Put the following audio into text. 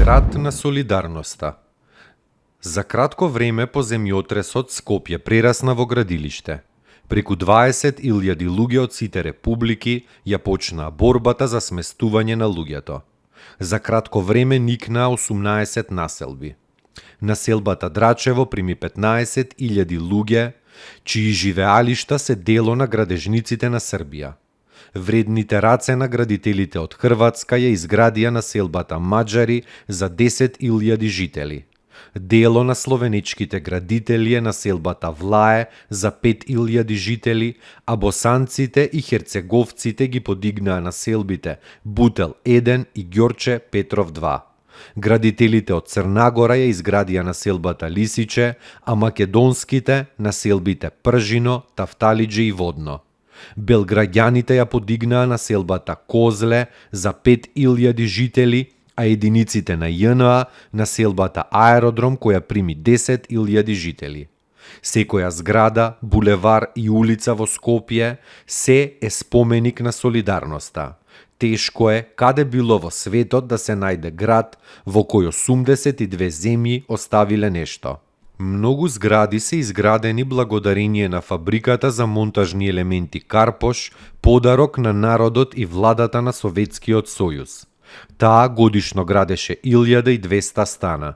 Град на солидарноста. За кратко време по земјотресот Скопје прерасна во градилиште. Преку 20.000 луѓе од сите републики ја почнаа борбата за сместување на луѓето. За кратко време никнаа 18 населби. Населбата Драчево прими 15.000 луѓе, чии живеалишта се дело на градежниците на Србија. Вредните раце на градителите од Хрватска ја изградија населбата Маđари за 10.000 жители. Дело на словенечките градители е населбата Влае за 5.000 жители, а босанците и херцеговците ги подигнаа населбите Бутел 1 и Ѓорче Петров 2. Градителите од Црнагора ја изградија населбата Лисиче, а македонските населбите Пржино, Тафталиџе и Водно. Белграѓаните ја подигнаа населбата Козле за 5.000 жители, а единиците на ЈНА населбата Аеродром која прими 10.000 жители. Секоја зграда, булевар и улица во Скопје се е споменик на солидарноста. Тешко е каде било во светот да се најде град во кој 82 земји оставиле нешто. Многу згради се изградени благодарение на фабриката за монтажни елементи Карпош, подарок на народот и владата на Советскиот сојуз. Таа годишно градеше 1200 стана.